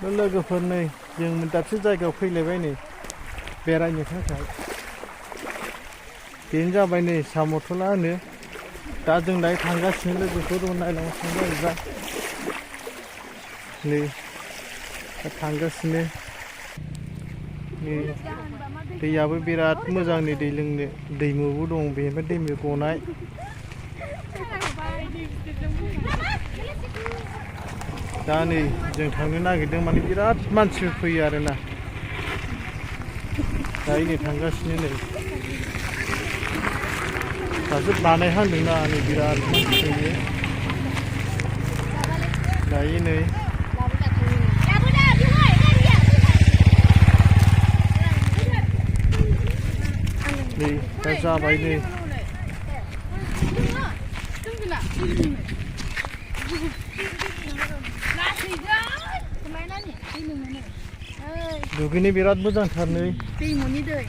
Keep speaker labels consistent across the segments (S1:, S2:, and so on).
S1: लोगोफोर नै जों दाबसे जायगायाव फैलायबाय नै बेरायनो थाखाय बेनो जाबाय नै सामथला होनो दा जों दायो थांगासिनो लोगोफोर नायलांनो थांबाय नै दा थांगासिनो नै दैयाबो बिराद मोजां नै दै लोंनो दैमुबो दं बेनिफ्राय दैमु गनाय दा नै जों थांनो नागिरदों माने बिराद मानसिफोर फैयो आरोना दायो नै थांगासिनो नै दासो बानायहांदोंना नै बिराद मानसि फैयो दायो नै दा जाबाय नै दुगैनो बिराद मोजांथार नै दैमुनि दै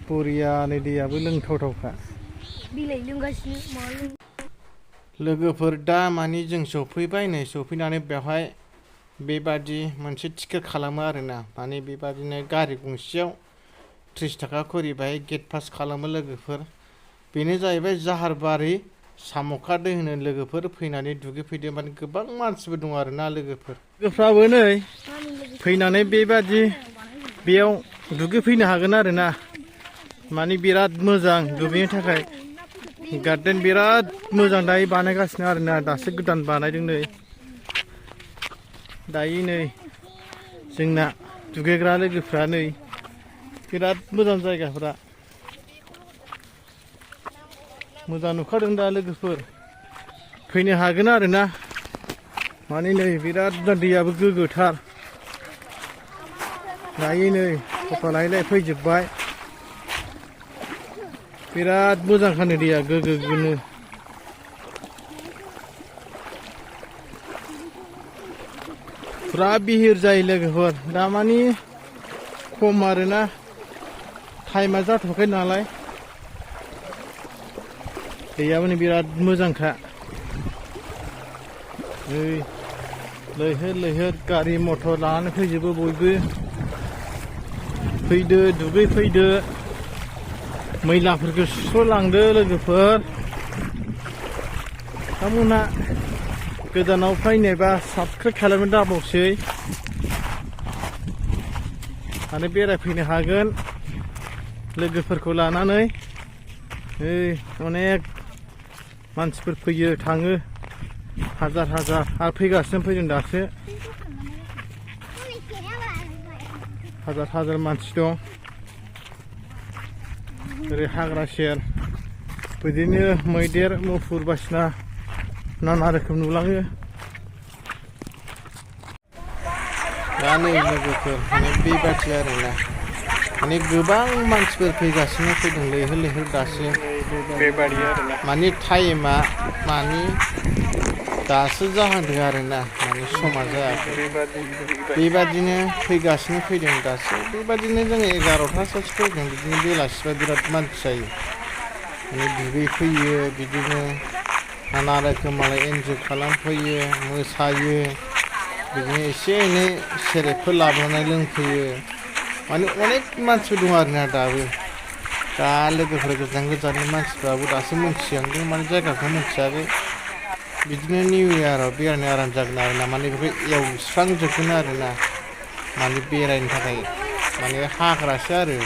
S1: बरिया नै दैयाबो लोंथावथावखा बिलाइ लोंगासिनो लोगोफोर दा मानि जों सफैबाय नै सफैनानै बेवहाय बेबादि मोनसे टिकेट खालामो आरोना माने बेबादिनो गारि गंसेयाव 30 थाखा खरि बाहाय गेट पास खालामो लोगोफोर बेनो जाहैबाय जाहार.बारि सामका दै होनो लोगोफोर फैनानै दुगैफैदो माने गोबां मानसिबो दं आरोना लोगोफ्राबो नै फैनानै बेबादि बेयाव दुगैफैनो हागोन आरोना माने बिराद मोजां दुगैनो थाखाय गार्डेन बिराद मोजां दायो बानायगासिनो आरोना दासो गोदान बानायदों नै दायो नै जोंना दुगैग्रा लोगोफ्रा नै बिराद मोजां जायगाफ्रा मोजां नुखादों दा लोगोफोर फैनो हागोन आरोना माने नै बिराद दैयाबो गोग्गोथार दायो नै खाफालाय फैजोबबाय बिराद मोजांखानो दैया गोग्गोनो फुरा बिहिर जायो लोगोफोर दा मानि खम आरोना टाइमा जाथ'वाखै नालाय दैयाबो बिराद मोजांखा नै लैहोर गारि मटर लानानै फैजोबो बयबो फैदो दुगैफैदो मैलाफोरखौ सुस्र'लांदो लोगोफोर नोंथांमोनहा गोजानाव फैनायबा साबस्क्राइब खालामनो दाबावसै आरो बेरायफैनो हागोन लोगोफोरखौ लानानै अनेक मानसिफोर फैयो थाङो हाजार आरो फैगासिनो फैदों दासो हाजार मानसि दं ओरै हाग्रा सेर बिदिनो मैदेर मुफुर बायदिसिना नाना रोखोम नुलाङो दा नै लोगोफोर माने बेबादि आरोना माने गोबां मानसिफोर फैगासिनो फैदों लैहोर दासो बेबादि आरोना माने टाइमा माने दासो जाहांदों आरोना माने समा जायाखै बेबादिनो फैगासिनो फैदों दासो बेबादिनो जोङो 11थासोआवसो फैदों बिदिनो बेलासिबा बिराद मानसि जायो माने दुगैफैयो बिदिनो नाना रोखोम मालाय एन्जय खालामफैयो मोसायो बिदिनो एसे एनै सेरेबफोर लाबोनानै लोंफैयो माने अनेक मानसिफोर दं आरोना दाबो दा लोगोफोर गोजाननि मानसिफ्राबो दासो मोनथिहांदों माने जायगाखौ मोनथियाखै बिदिनो निउ इयाराव बेरायनो आराम जागोन आरोना माने बेखौ एवस्रांजोबगोन आरोना माने बेरायनो थाखाय माने हाग्रासो आरो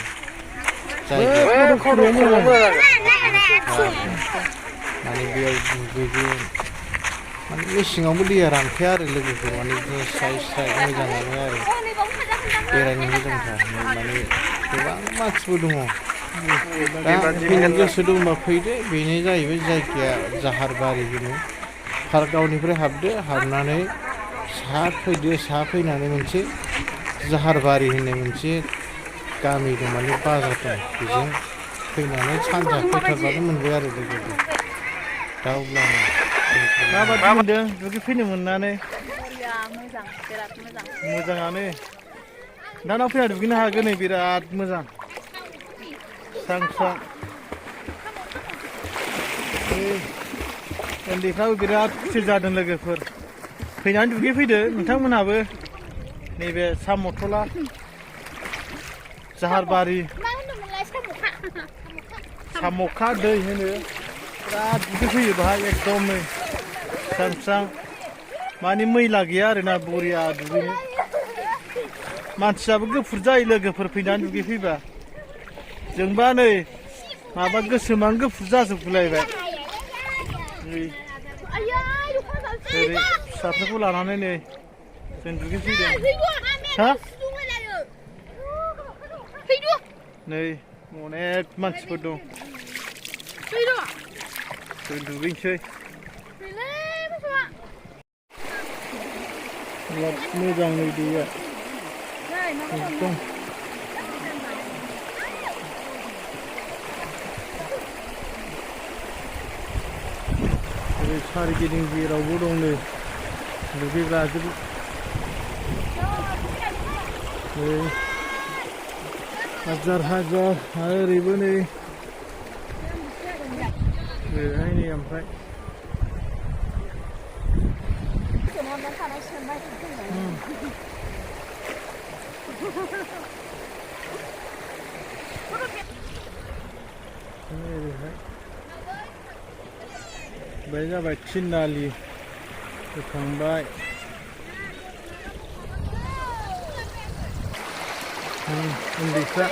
S1: माने बेयाव दुगैगोन माने मेसेङावबो दैया रानखाया आरो लोगोफोर माने बिदिनो स्राय मोजाङानो आरो बेरायनो मोजांथार माने गोबां मानसिबो दङ दा फैनो गोसो दंबा फैदो बेनो जाहैबाय जायगाया जाहार.बारि होनो पार्कआवनिफ्राय हाबदो हाबनानै साहा फैदो साहा फैनानै मोनसे जाहार.बारि होननाय मोनसे गामि दं माने बाजार दं बेजों फैनानै सानजा फैथारबानो मोनबाय आरो लोगोफोर दा अब्ला माबादि मोनदों दुगैफैनो मोननानै मोजाङानो दाना फैना दुगैनो हागोन नै बिराद मोजां स्रां उन्दैफ्राबो बिराद खुसि जादों लोगोफोर फैनानै दुगैफैदो नोंथांमोनहाबो नैबे साम'थला जाहारबारि samoka दै होनो बिराद दुगैफैयो बाहाय एकदमै स्रां स्रां माने मैला गैया आरोना बरिया दुगैनो मानसियाबो गुफुर जायो लोगोफोर फैनानै दुगैफैबा जोंबा नै माबा गोसोमानो गुफुर जाजोबलायबाय ओरै फिसाफोरखौ लानानै नै जों दुगैफैदों हा नै अनेक मानसिफोर दं जों दुगैनोसै बिराद मोजां नै दैया एकदम ओरै सारिगिदिं जेरावबो दं नै दुगैग्रा नै हाजार हाजार आरो ओरैबो नै ओरैहाय नै ओमफ्राय ओरैहाय बे जाबाय थिनालि होखांबाय उन्दैफ्रा